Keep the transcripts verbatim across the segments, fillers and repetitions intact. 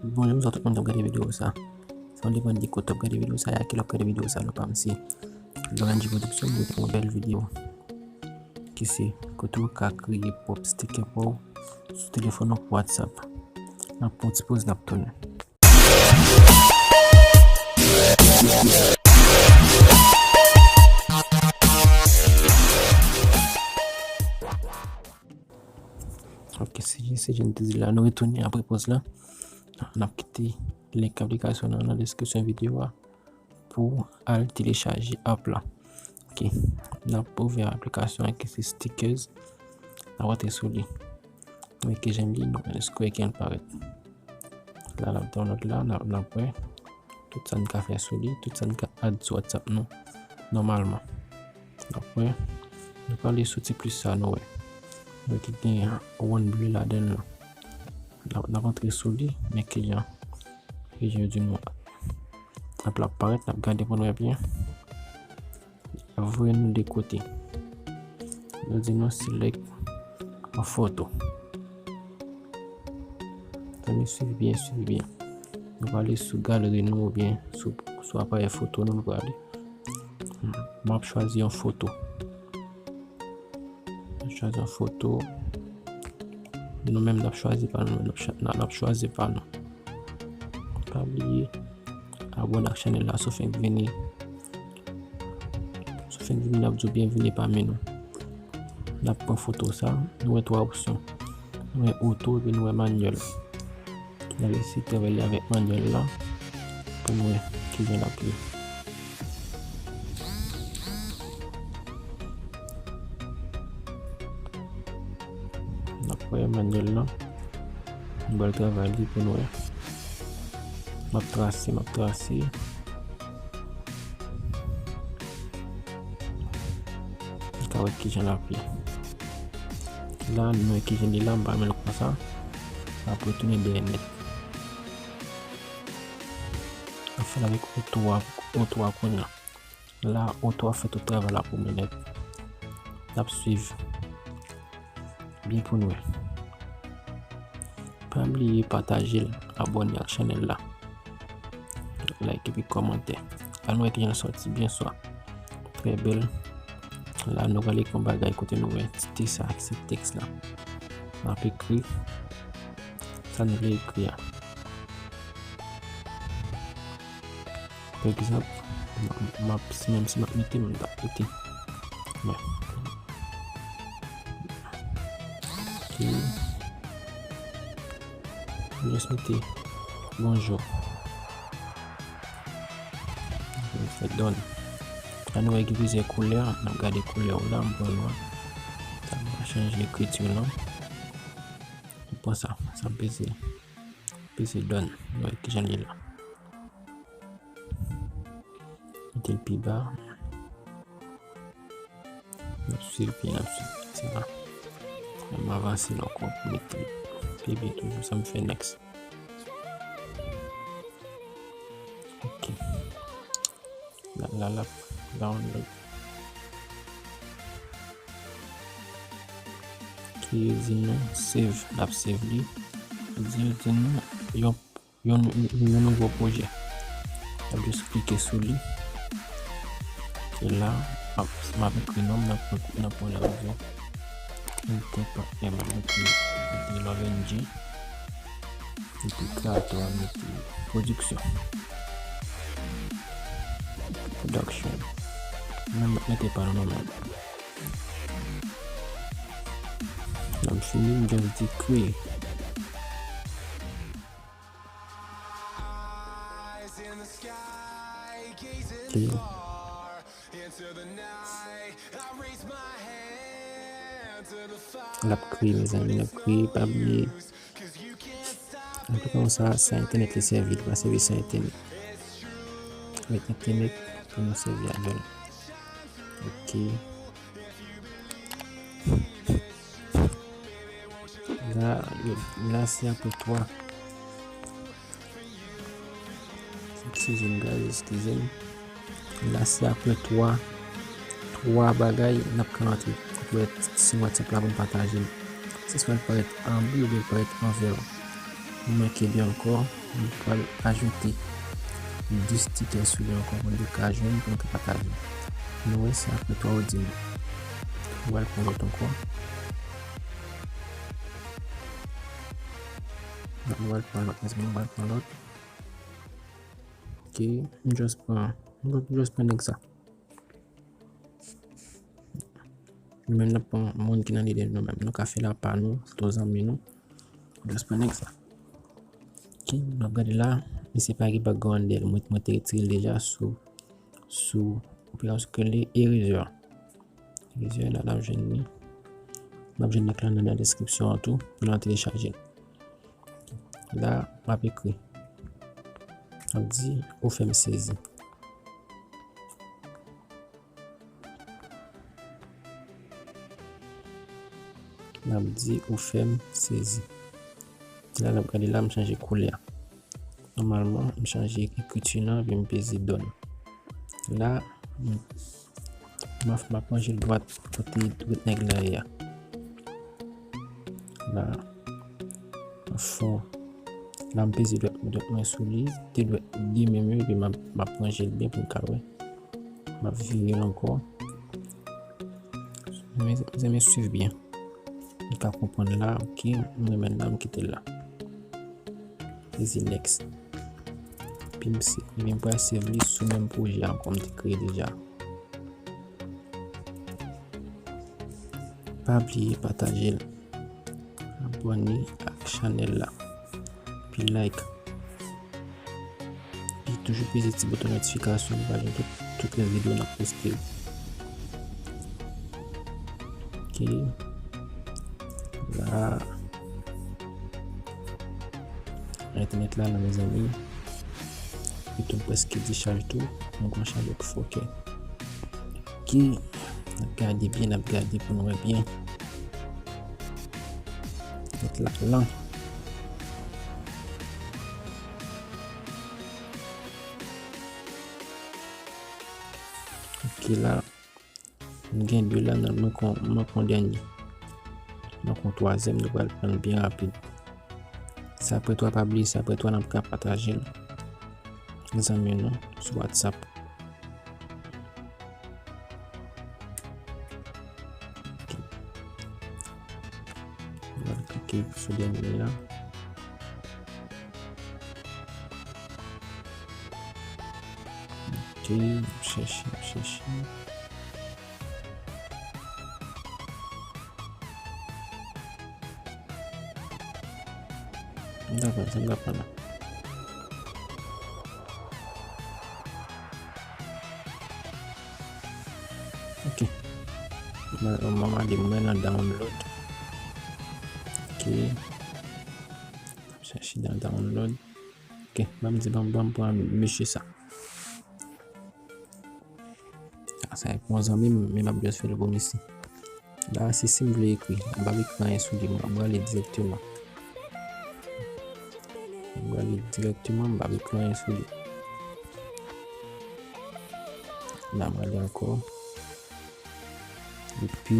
Bonjou, bonsoir tout moun k ap gade videyo sa. Sa va depann de kote w ap gade videyo sa, a kilè w ap gade videyo sa, nou pa m se Loranji Production, mwen te yon bèl videyo ki se kote w ka kreye pwòp sticker pa w sou telefòn ou pou WhatsApp. N ap pran yon ti poz, n ap tounen. Ok, se, se jan m te di la, nou retounen apre poz la. N ap kite link aplikasyon nan nan deskripsyon videyo a pou al telechaje app la. Ok, n ap ouvè aplikasyon an ki se Stickers. N ap rantre sou li. Nou wè ki jan li, nou wè ki jan l parèt. La, n ap download la, n ap, n ap wè tout sa n ka fè sou li, tout sa n ka add sou WhatsApp nou, nòmalman. N ap wè, nou prale sou ti plis sa nou wè. Nou wè ki gen wonn ble ladan l lan. N ap, n ap antre sou li, men ki jan, ki jan yo di nou. Ap la parèt, n ap gade pou n wè byen. L ap voye nou de kote. Yo di nou select a photo. Zanmi, swiv byen, swiv byen. Nou prale sou galeri nou oubyen sou, sou aparèy foto nou, nou prale. M ap chwazi yon foto. M ap chwazi yon foto. Nou menm n ap chwazi pa nou, n ap chwa-, n ap chwazi pa nou. Pa bliye abòne ak chanèl la si w fenk vini. Si w fenk vini, n ap di w byenvini pami nou. N ap pran foto sa, nou wè twa opsyon. Nou wè oto epi nou wè manyèl. N ap eseye travay li avèk manyèl la pou n wè ki jan l ap ye. N ap wè manyèl la. Nou pral travay li pou n wè. M ap trase, m ap trase. Nou ka wè ki jan l ap ye. La, nou wè ki jan li la, m pa renmen l konsa. M ap retounen dèyè nèt. N ap fè l avèk oto a, oto a kounye a. La, oto a fè tout travay la pou mwen nèt. N ap swiv. Byen pou n wè. Pa bliye pataje l, abòne ak chanèl la. Like epi kòmante. Ann wè ki jan l sòti byen swa. Trè bèl. La, nou prale gen yon bagay kote nou wè ti te sa ak se tèks la. N ap ekri sa nou vle ekri a. Pa egzanp, m, m ap, si menm si m ap mete, m t ap mete. Bon. Ok. M jis mete bonjou. M fè done. La nou wè gen plizyè koulè, n ap gade koulè w la, m pran nwa. Sa m chanje ekriti w lan. M pran sa, sa m peze. Peze done. Nou wè ki jan li la. Mete l pi ba. N ap swiv byen, n ap swiv byen sa. M avanse l ankò pou mete l pi byen toujou, sa m fè next. Ok. La, la, la, download. Ki di nou save, l ap save li. Di, di nou yon yon, yon nouvo pwojè. N ap jis klike sou li. E la, m ap, m ap ekri non m nan, nan pwen la, m ap di Enterpreneur, m ap ekri, m ap ekri Loranji. Epi kreyatè a mete pwodiksyon. Production. Mwen m ap mete pa nou non, men. Lè m fini, m jis di kreye. Ok. L ap kreye, mezanmi, l ap kreye, pa bliye. Antouka, sa, sa entènèt li sèvi, li pa sèvi san entènèt. Avèk entènèt pou nou sèvi avè l. Ok. La, la se apre twa. Eskize m, guys, eskize m. La se apre twa, twa bagay n ap ka rantre. Pou wè si WhatsApp la pou n pataje l. Se swa l parèt an bri oubyen l parèt an vè. Li manke de ankò, nou pral ajoute dis tikè sou li ankò pou nou ka jwenn, pou nou ka pataje. Nou wè sa apre twa ou di nou. Nou pral pran lòt ankò. Nou pral pran lòt, mezanmi, nou pral pran lòt. Ok, m just pran, m just pran nèg sa. Nou menm n ap pran moun ki nan lide nou menm. Nou ka fè l apa nou, se yon zanmi nou. Just pran nèg sa. Ok, n ap gade la, misye pa gen background de l. Mwen, mwen te retire l deja sou, sou aplikasyon ki rele Eraser. Eraser la, n ap jwenn li. N ap jwenn link lan nan, nan deskripsyon an tou, pou nou telechaje l. La, m ap ekri. M ap di, ou fè m sezi. M ap di, ou fè m sezi. La, n ap gade la, m chanje koulè a. Nòmalman, m chanje ekriti lan, epi m peze done. La, m, m ap, m ap ranje l dwat kote dwèt nèg la ye a. La, anfen, la, m peze dwèt, dwèt mwen sou li, de dwèt, de menm yo, epi m ap, m ap ranje l byen pou n ka wè. M ap vire l ankò. Mezanmi, swiv byen. Nou ka konprann la, ok, m renmen l la, m kite l la. Easy next. Epi m se, epi m pral save li sou menm pwojè a ankò m te kreye deja. Pa bliye pataje l, abòne ak chanèl la, epi like. Epi toujou peze ti bouton notifikasyon pou pa jwenn tout, tout lè videyo n ap poste yo. Ok. La. Entènèt la, non, mezanmi. Youtube prèske dichaj tou. Mwen konn chanje pou fòkè. Ok. N ap gade byen, n ap gade pou nou wè byen. Nèt la lan. Ok, la. M gen de la, nan, mwen kon, mwen kon dènye. Mwen kon twazyèm, nou pral pran l byen rapid. Sa apre twa, pa bliye, sa apre twa, n ap ka pataje l. Zanmi nou, sou WhatsApp. Mwen klike sou dènye a. Ok, m ap chèche, m ap chèche. M ta pran, sa m ta pran la. Ok. Mwen, mwen ale mwen nan download. Ok. Chèche nan download. Ok, ban m di, ban m, ban m pran mesye sa. Sa, sa e pou yon zanmi m, men m ap just fè l pou misye. La, se si m vle ekri, m p ap ekri anyen sou li, m prale dirèkteman. M prale dirèkteman, m p ap ekri anyen sou li. La, m prale ankò. Epi,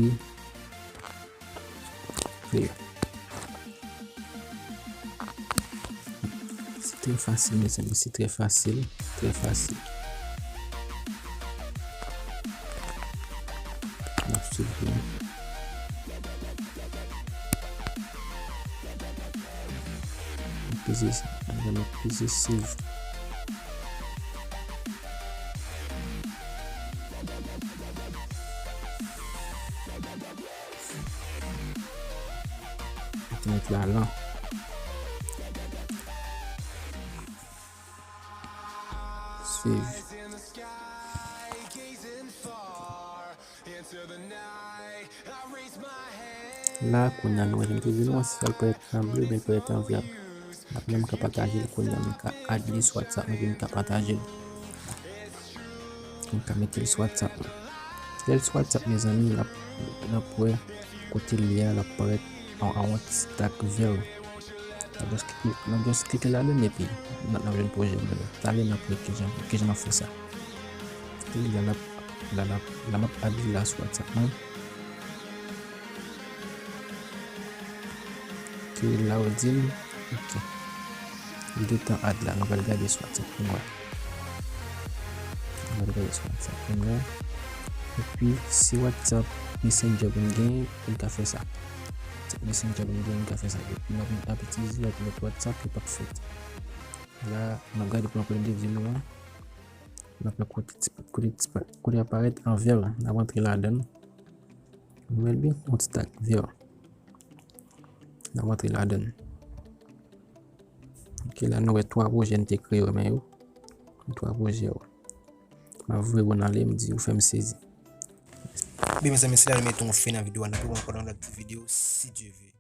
Se trè fasil, mezanmi, se trè fasil, trè fasil. N ap swiv byen. N ap peze, n ap peze save. Entènèt la lan. Save. La, kounye a, nou wè, jan m te di nou an, si sa l parèt an ble oubyen l parèt an vèt. Menm ka pataje l kounye a, m ka add li sou WhatsApp mwen, epi m ka pataje l. M ka mete l sou WhatsApp mwen. Lè l sou WhatsApp, mezanmi, n ap, n ap wè kote l ye a, l ap parèt an, an yon ti tak vè. N ap just klike, n ap just klike ladann epi n ap, n ap jwenn pwojè nou yo. Talè n ap wè kijan, kijan n ap fè sa. Epi la, n ap, la, n ap, la, m ap add li la sou WhatsApp mwen. Ki la ou di m, ok. Li gentan add la, nou pral gade sou WhatsApp pou nou wè. Nou pral gade sou WhatsApp pou nou wè. Epi, si WhatsApp Messenger pou nou gen, pou nou ka fè sa. WhatsApp Messenger pou nou gen, nou ka fè sa. Epi, n ap, n ap itilize lòt, lòt WhatsApp ki p ap fèt. La, n ap gade pou n ap pran de vye mo an. N ap wè kote ti, kote ti, kote aparèt an vè an. N ap antre ladan l. Nou wè l byen? Yon ti tak vè. N ap antre ladan l. Ok, la nou wè twa pwojè n te kreye yo, men yo. Twa pwojè yo. M ap voye bon ale, m di, ou fè m sezi. Byen, mezanmi, se la nou mete yon fen nan videyo a. N ap wè ankò nan lòt videyo, si Dye vle.